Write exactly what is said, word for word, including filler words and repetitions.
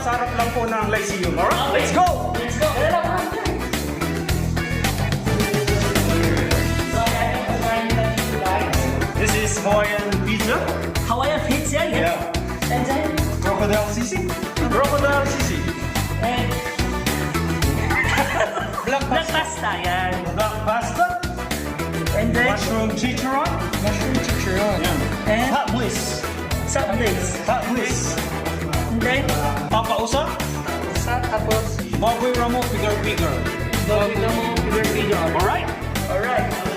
Sarap lang po ng Lyceum. Alright, let's go! Let's go! This is Hawaiian pizza. Hawaiian pizza, yeah. And then, Crocodile sisig. Crocodile sisig. And Black black pasta. Pasta, yan. Black pasta. And then, Mushroom chicharon. Mushroom chicharon. Yan. And? Hot bliss. Soft drinks. Hot bliss. And then, Papa Usa. sa tapos, Baboy Ramo, pigar-pigar. Baboy Ramo, pigar-pigar. Alright? Alright.